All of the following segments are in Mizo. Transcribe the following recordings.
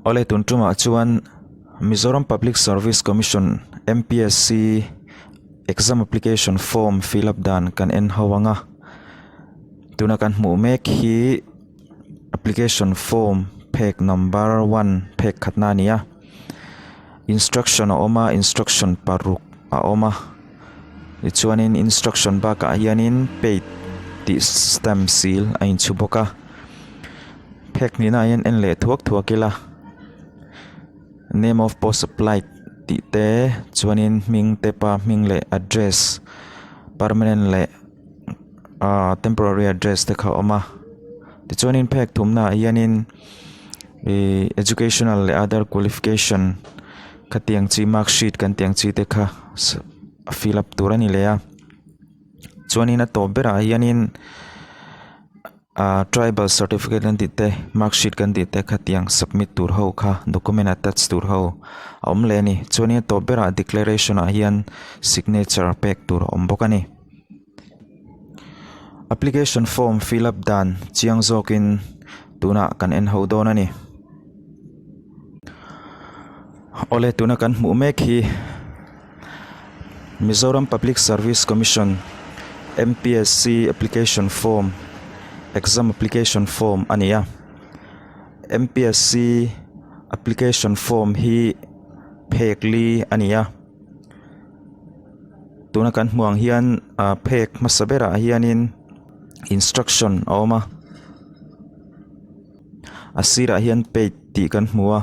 Awle tun tumah chuan Mizoram Public Service Commission, MPSC, exam application form fill up dan kan en ho ang a. Tuna kan hmuh mek hi application form phek number one phek khatna a ni a. Instruction a awm a instruction paruk a awm a tichuanin instruction bakah hianin paid tih stamp seal a inchhu bawk a phek hnihna ah hian en leh thuak thuak ila name of post applied tih te chuanin hming te pa hming leh address permanent leh ah temporary address te kha a awm a tichuanin phek thumna ah hianin. Ihh educational leh other qualification khatiang chi mark sheet kan tih ang chi te kha fill up tur a ni leh a chuanin a tawp berah hianin ah tribal certificate kan tih te mark sheet kan tih te khatiang submit tur ho kha document attach tur ho a awm leh a ni chuanin a tawp berah declaration ah hian signature pek tur a awm bawk a ni. Application form fill up dan chiang zawkin tunah kan en ho dawn a ni. Awle tuna kan hmuh mek hi Mizoram Public Service Commission M_P_S_C application form exam application form a ni a. M_P_S_C application form hi phek li a ni a. Tuna kan hmuh ang hian ah phek hmasa berah hianin instruction a awm a a sirah hian paid tih kan hmu a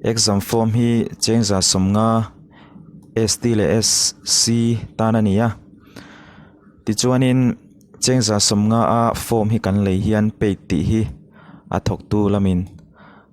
exam form hi chengza sawmnga S T leh S C tan a ni a tichuanin chengza sawmnga a form hi kan lei hian paid tih hi a thawktu lamin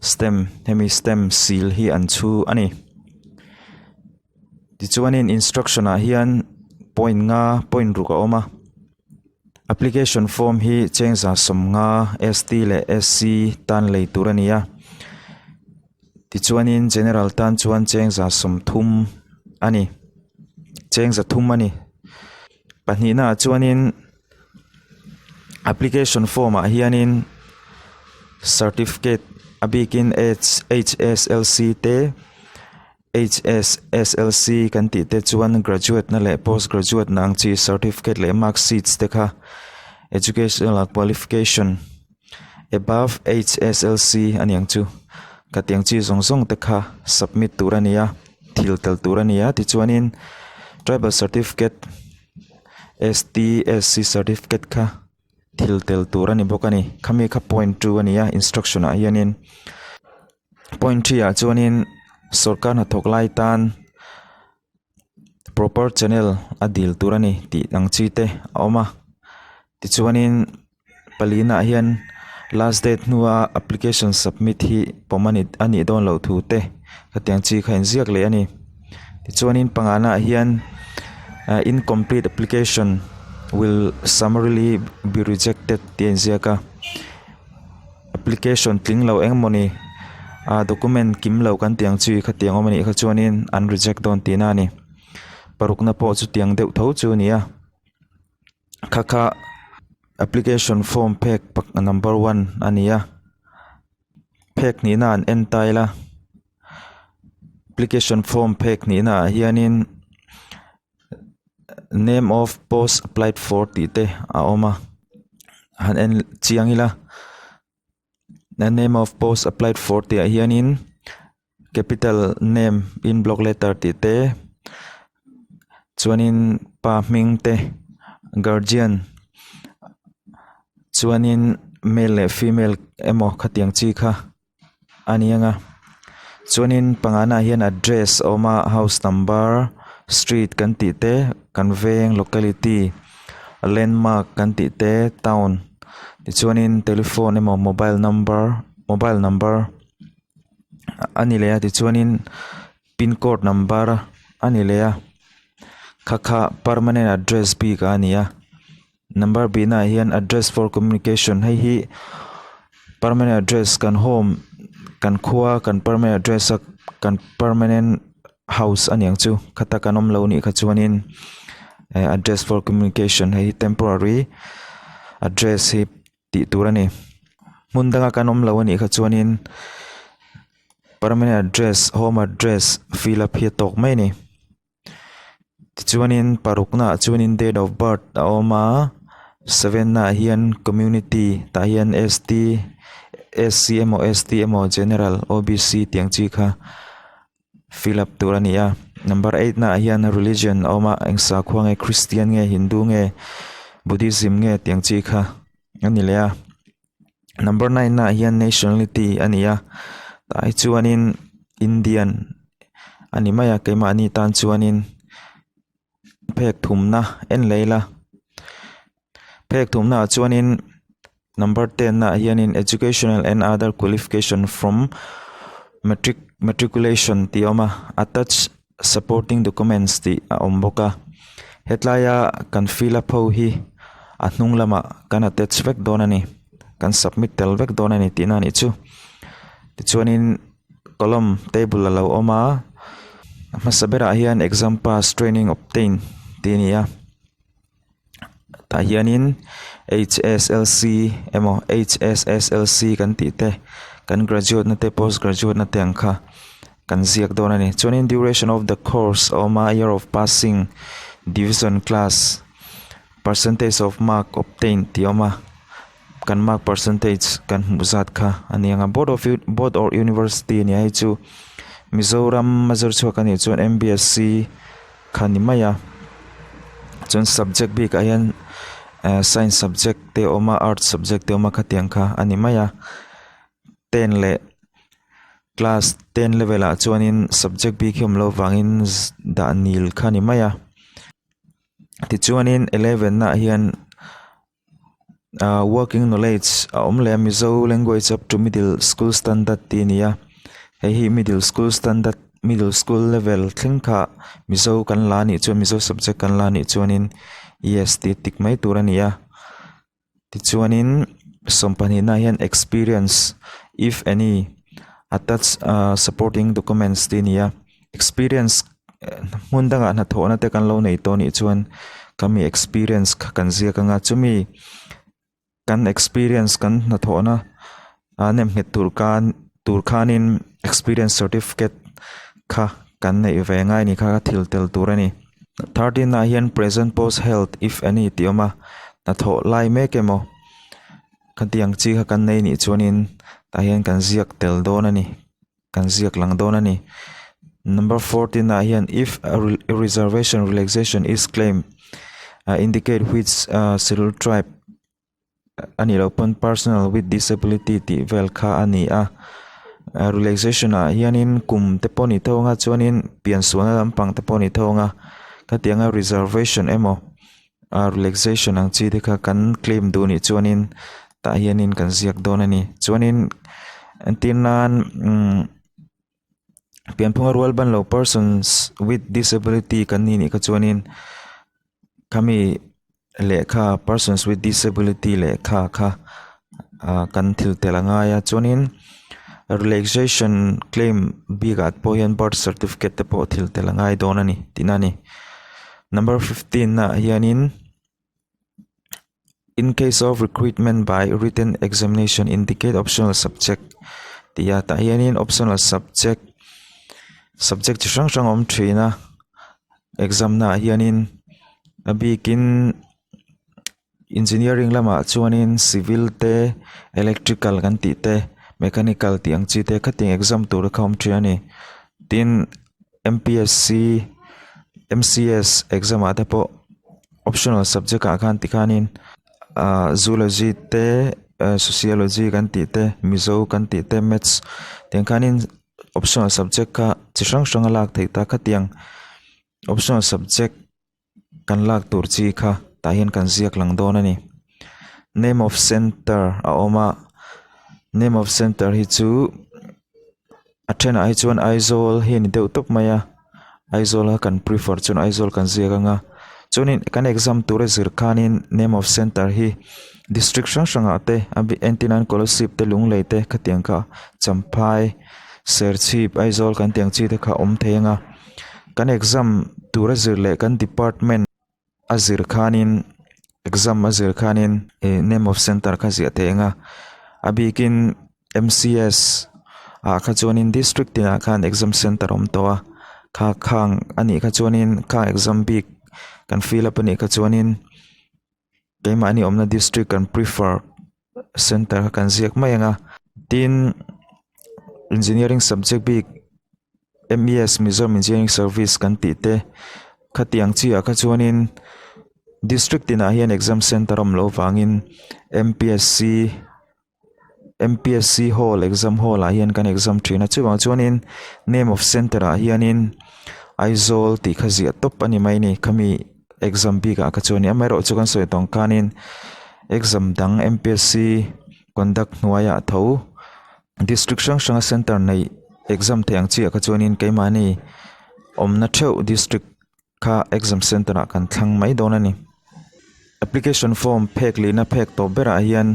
stamp hemi stamp seal hi an chhu a ni. Tichuanin instruction ah hian point nga point ruk a awm a application form hi chengza sawmnga S T leh S C tan lei tur a ni a tichuanin general tan chuan chengza sawmthum a ni chengza thum a ni pahnihna ah chuanin application form ah hianin certificate a bikin H H S L C te. H_S_S_L_C kan tih te chuan graduate na leh post graduate na ang chi certificate leh mark sheets te kha educational qualification above H_S_L_C a ni ang chu khatiang chi zawng zawng te kha submit tur a ni a thil tel tur a ni a tichuanin tribal certificate S_T_S_C certificate kha thil tel tur a ni bawk a ni khami kha point two a ni a instruction ah hianin. Point three ah chuanin sawrkar hnathawk lai tan proper channel a dil tur a ni tih ang chi te a awm a tichuanin palina ah hian last date hnua application submit hi pawm a nih dawn loh thu te hetiang chi kha a inziak leh a ni tichuanin pangana ah hian ah incomplete application will summarily be rejected tih a inziak a. Application tling lo eng mawni ah document kim lo kan tih ang chi khatiang awm anih kha chuanin an reject dawn tihna a ni parukna pawh chutiang deuh tho chu a ni a kha kha application form phek number one a ni a phek hnihna an en ta ila application form phek hnihna ah hianin name of post applied for tih te a awm a han en chiang ila the name of post applied for tih ah hianin capital name in block letter tih te chuanin pa hming te guardian chuanin male leh female emaw khatiang chi kha. a ni ang a chuanin pangana ah hian address a awm a house number street kan tih te kan veng locality landmark kan tih te town tichuanin telephone emaw mobile number mobile number a ni leh a tichuanin pin code number a ni leh a kha kha permanent address bik a ni a. Number bihnaah hian address for communication hei hi permanent address kan home kan khua kan permanent address a kan permanent house a niang chu khata kan awm lo nih kha chuanin eh address for communication hei hi temporary address hi tih tur a ni hmun danga kan awm lo a nih kha chuanin. Permanent address, home address fill up hi a tawk mai a ni. Tichuanin paruknaah chuanin date of birth a awm a, seven naah hian community tah hian S T S C emaw S T emaw general O B C tih ang chi kha fill up tur a ni a. Number eight naah hian religion a awm a, eng sakhua nge Christian nge Hindu nge Buddhism nge tih ang chi kha a ni leh a. Number nine naah hian nationality a ni a tah hi chuanin Indian a ni mai a keimahni tan chuanin phek thumna en leh ila phek thumna ah chuanin number ten ah hianin educational and other qualification from matric matriculation tih a awm a attach supporting documents tih a awm bawk a hetlai a kan fill up ho hi a hnung lamah kan attach vek dawn a ni kan submit tel vek dawn a ni tihna a nih chu tichuanin column table a lo awm a a hmasa berah hian exam pass training obtain tih a ni a tah hianin H S L C emaw H S S L C kan tih te kan graduate na te post graduate na te ang kha kan ziak dawn a ni chuanin duration of the course a awm a year of passing division class. Percentage of mark obtained tih a awm a kan mark percentage kan hmuh zat kha a ni ang a board of board or university a ni a hei chu Mizoram a zir chhuak a nih chuan M B S C kha a ni mai a chuan subject bik ah hian eh science subject te a awm a arts subject te a awm a khatiang kha a ni mai a ten leh class ten level ah chuanin subject bik hi a awm loh avangin dah nil kha a ni mai a. Tichuanin eleven ah hian ah working knowledge a awm leh a mizo language up to middle school standard tih a ni a hei hi middle school standard middle school level thleng kha mizo kan la anih chuan mizo subject kan la anih chuanin yes tih tik mai tur a ni a tichuanin sawmpahnihna ah hian experience if any attach ah supporting documents tih a ni a experience hmun dangah hnathawhna te kan lo nei tawh anih chuan khami experience kha kan ziak anga chumi kan experience kan hnathawhna a nem nghet tur khan tur khanin experience certificate kha kan neih ve ngai a ni kha thil tel tur a ni. 13 ah hian present post health if any tih a awm a hnathawh lai mek emaw khatiang chi kha kan nei anih chuanin tah hian kan ziak tel dawn a ni kan ziak lang dawn a ni. Number 14 ah hian if a reservation relaxation is claimed indicate which scheduled tribe a nih loh pawn personal with disability tih vel kha a ni a relaxation ah hianin kum te pawh a ni tho ang a chuanin piansualna lampang te pawh a ni tho ang a khatianga reservation emaw ah relaxation ang chi te kha kan claim duh anih chuanin tah hianin kan ziak dawn a ni chuanin entir nan umm pianphunga rual ban lo persons with disability kan ni nih kha chuanin khami lehkha persons with disability lehkha kha ah kan thil tel a ngai a chuanin relaxation claim bikah pawh hian birth certificate te pawh thil tel a ngai dawn a ni tihna a ni number 15 ah hianin. In case of recruitment by written examination indicate optional subject tih a tah hianin optional subject subject chi hrang hrang a awm thin a exam naah hianin a bikin engineering lamah chuanin civil te electrical kan tih te mechanical tih ang chi te khatiang exam tur kha a awm thin a ni tin M_P_S_C M_C_S exam ah te pawh optional subject ah khan tikhanin ah zoology te ah sociology kan tih te mizo kan tih te maths tiang khanin optional subject kha chi hrang hrang a lak theih ta khatiang optional subject kan lak tur chi kha tah hian kan ziak lang dawn a ni name of center a awm a name of center hi chu a thenah hi chuan Aizawl hi a ni deuh tawp mai a Aizawl a kan prefer chuan Aizawl kan ziak ang a chuanin kan exam tur a zir khanin name of center hi district hrang hrangah te a bik entir nan Kolasib te Lunglei te khatiang kha Champhai Serchhip Aizawl kan tih ang chi te kha a awm thei ang a. Kan exam tur a zir leh kan department a zir khanin exam a zir khanin ih name of center kha ziah theih ang a a bikin M C S. Ah kha chuanin district tinah khan exam center a awm tawh a kha khang a nih kha chuanin khang exam bik kan fill up a nih kha chuanin keimahni awmna district kan prefer center kha kan ziak mai ang a tin engineering subject bik M_E_S Mizoram Engineering Service kan tih te khatiang chiah kha chuanin district tinah hian exam center a awm loh vangin M_P_S_C M_P_S_C hall exam hall ah hian kan exam thin a chuvang chuanin name of center ah hianin Aizawl tih kha ziah tawp a ni mai a ni khami exam bik ah kha chuan amaherawhchu chu kan sawi tawng khanin exam dang M_P_S_C conduct hnuaiah tho district hrang hrang a center nei exam theih ang chiah kha chuanin keimahni awmna theuh district kha exam center ah kan thlang mai dawn a ni application form phek lihna phek tawp berah hian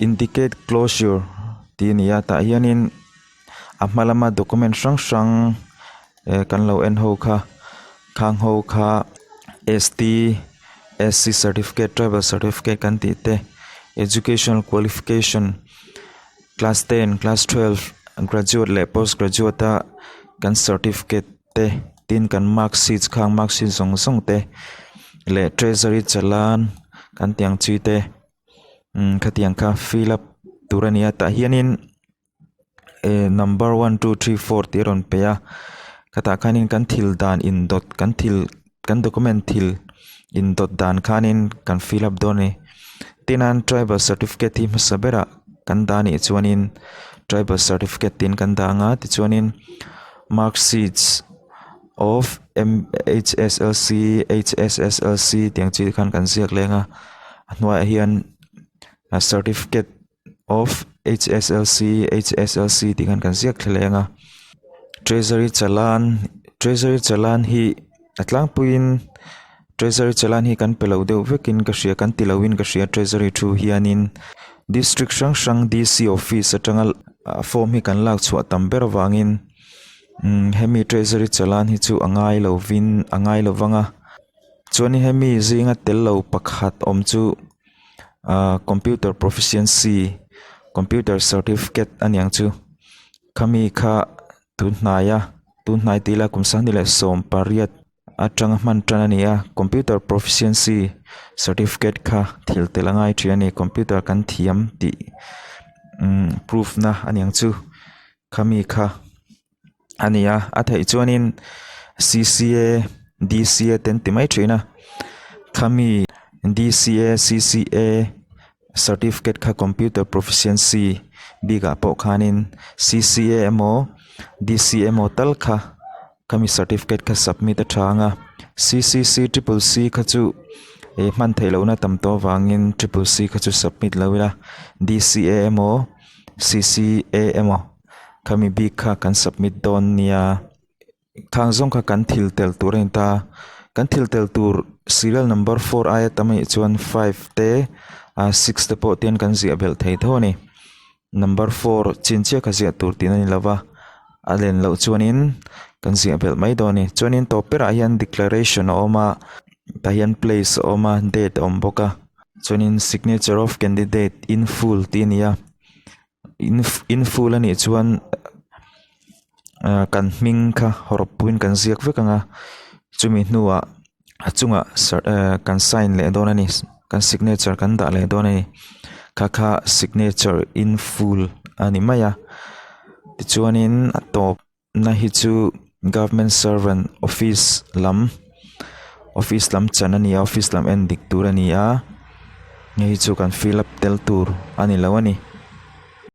indicate closure tih a ni a tah hianin a hma lama document hrang hrang eh kan lo en ho kha khang ho kha S_T S_C certificate tribal certificate kan tih te educational qualification class ten class twelve graduate leh post graduate a kan certificate te tin kan mark sheet khang mark sheet zawng zawng te leh treasury challan kan tih ang chi te umm khatiang kha fill up tur a ni a tah hianin eh number one two three four tih a rawn pe a khatah khanin kan thil dan indawt kan thil kan document thil indawt dan khanin kan fill up dawn a ni tin a tribal certificate hi hmasa berah kan dah anih chuanin tribal certificate tiin kan dah ang a tichuanin mark sheets of M_H_S_L_C H_S_S_L_C tiang chi te khan kan ziak leng a a hnuaiah hian a certificate of H_S_L_C H_S_L_C tih khan kan ziak thla leng a treasury challan treasury challan hi a tlangpuiin treasury challan hi kan pe lo deuh vekin ka hria kan ti loin ka hria treasury thu hianin district hrang hrang D_C office atanga form hi kan lak chhuah tam ber avangin umm hemi treasury challan hi chu a ngai lovin a ngai lo vang a chuanin hemi zinga tel lo pakhat awm chu. Ahh computer proficiency computer certificate a niang chu khami kha tun hnaia tun hnai tih ila kum sanghnih leh 18 atanga hman tan a ni a computer proficiency certificate kha thil tel a ngai thin a ni computer kan thiam tih umm proof na a niang chu khami kha. A ni a a theih chuanin C_C_A D_C_A te an ti mai thin a khami D_C_A C_C_A certificate kha computer proficiency bikah pawh khanin C_C_A emaw D_C_A emaw tal kha khami certificate kha submit a tha ang a C_C_C triple C kha chu eh hman theih lohna tam tawh avangin triple C kha chu submit lo ila D_C_A emaw C_C_A emaw. Khami bik kha kan submit dawn nia khang zawng kha kan thil tel tur a ni ta kan thil tel tur serial number four aia tam anih chuan five te ah six te pawh te kan ziah belh thei tho a ni number four chin chiah kha ziah tur tihna a ni lo va a len loh chuanin kan ziah belh mai dawn a ni chuanin tawp berah hian declaration a awm a tah hian place a awm a date a awm bawk a chuanin signature of candidate in full tih a ni a. In full a nih chuan ah kan hming kha hawrawp puiin kan ziak vek ang a chumi hnuah a chungah kan sign leh dawn a ni kan signature kan dah leh dawn a ni kha kha signature in full a ni mai a tichuanin a tawp. Na hi chu government servant office lam office lam chan a ni a office lam en dik tur a ni a hei hi chu kan fill up tel tur a ni lo a ni.